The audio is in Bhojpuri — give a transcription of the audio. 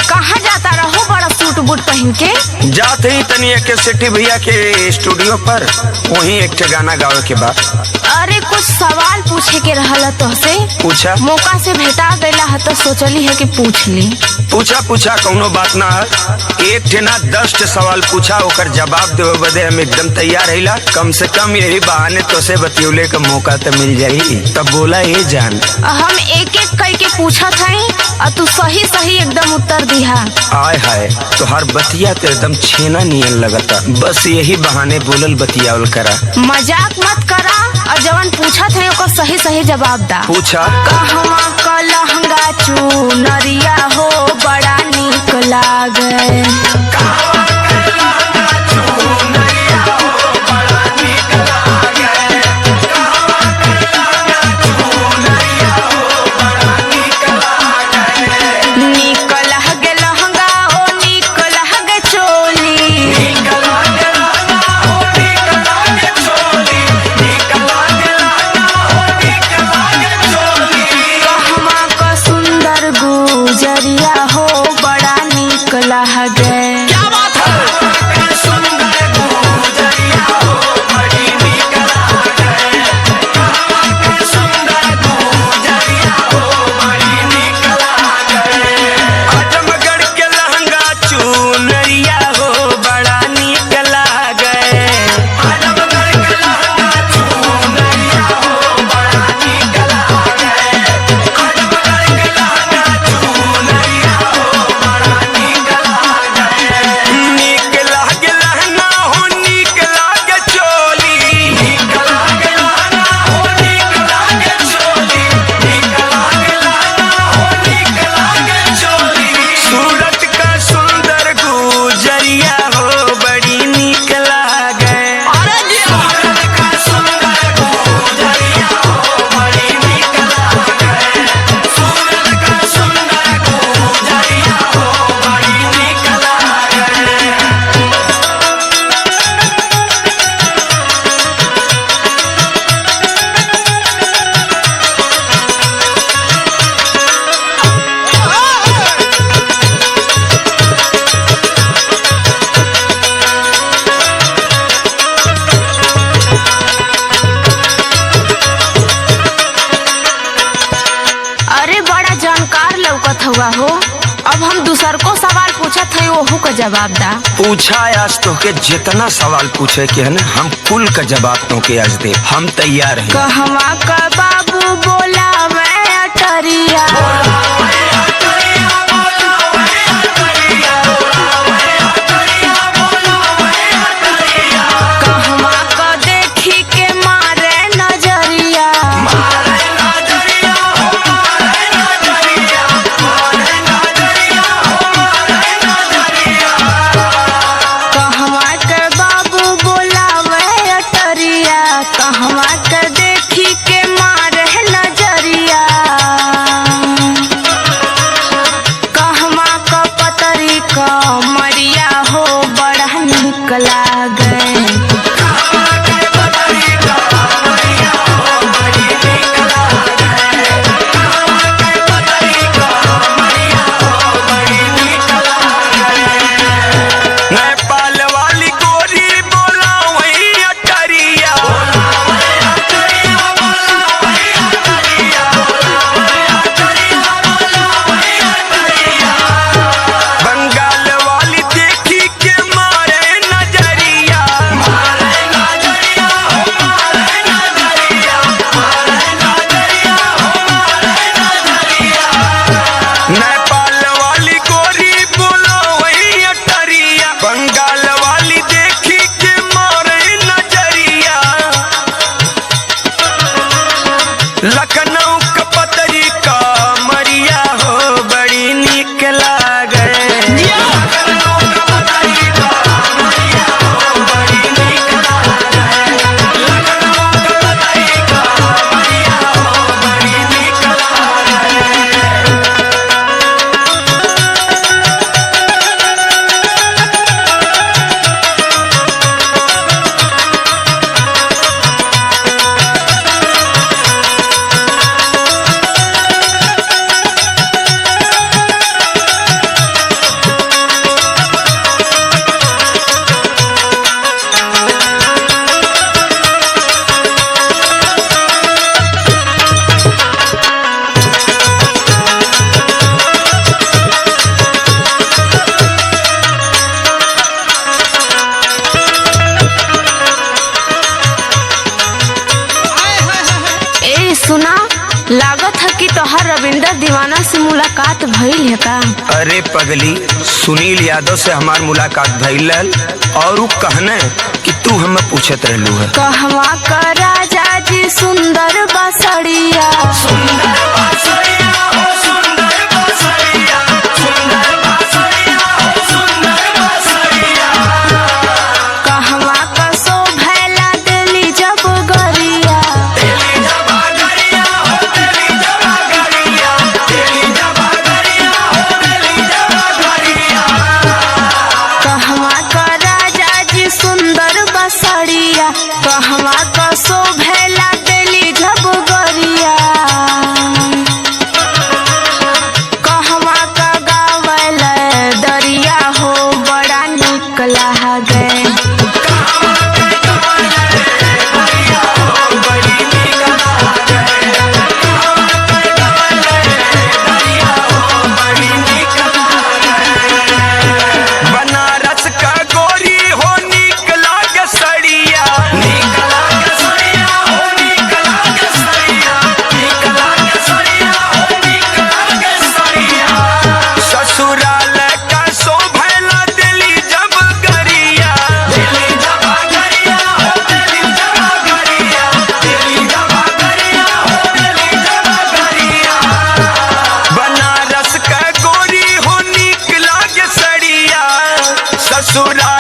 कहाँ जाता रहो बड़ा सूट बूट पहन के? जाते ही तनी एक सेठी भैया के स्टूडियो पर वहीं एक ठे गाना गावे के बा। अरे कुछ सवाल पूछे के रहला तोहसे। पूछा। मौका से भेटा गईला है तो सोचली है कि पूछ ली। पूछा पूछा, कौनो बात ना है। एक ठे ना 10 ठे सवाल पूछा, ओकर जवाब देवे बदे हम एकदम तैयार रहिला। कम से कम यही बहाने तोसे बतियौले का मौका तो मिल जाई। तब बोला ये जान। हम एक एक कई के पूछत हई और तू सही सही एकदम उत्तर दिहा। आय हाय, तोहार बतिया तो एकदम छेना नियन लगता। बस यही बहाने बोलल बतियावल करा। मजाक मत करा और जवन पूछत है ओकर सही सही जवाब दा। पूछा। कहवा क लहंगा चुनरिया हो बड़ा निक लागे। निक लागे लहंगा ओ निक लागे चोली। कहवा क सुंदर गुजरिया हो बड़ा निक लागे। आजमगढ़ के लहंगा चुनरिया हो बड़ा निक लागे। नीक लागे लहंगा हो नीक लागे चोली। सूरत का सुंदर गुजरिया हो बड़ी नीक लागे। अरे बड़ा जानकार लौकत हुआ हो। अब हम दूसर को सवाल पूछत हई ओहू का जवाब दा। पूछा आज तोहके जितना सवाल पूछे के है ना, हम कुल का जवाब तोहके आज दे, हम तैयार हैं। कहवा का बाबू बोलावे अटरिया। कहवा का देखी के मारे नजरिया। कहवा के बाबू बोलावे अटरिया। कहवा के देखी के मारे नजरिया। से मुलाकात भइल है का? अरे पगली, सुनील यादव से हमार मुलाकात भइल रहल और उ कहने कि तू हमें पूछत रहलू है। कहवा का राजा जी सुंदर बसड़िया, कहवा का शोभैला दिली जब गरिया, कहवा का राजा जी सुंदर बसड़िया, कहवा का शोभैला दिली जब गरिया, कहवा का गावल दरिया हो बड़ा निक लागे। बनारस का गोरी हो निक लाग सड़िया, निक लाग सड़िया हो निक लाग सड़िया, निक लाग सड़िया हो निक लाग सड़िया। ससुराल का शोभला दिली जब गरिया, दिली जब गरिया हो दिली जब गरिया, दिली जब गरिया हो दिली जब गरिया। बनारस का गोरी हो निक लाग सड़िया, ससुराल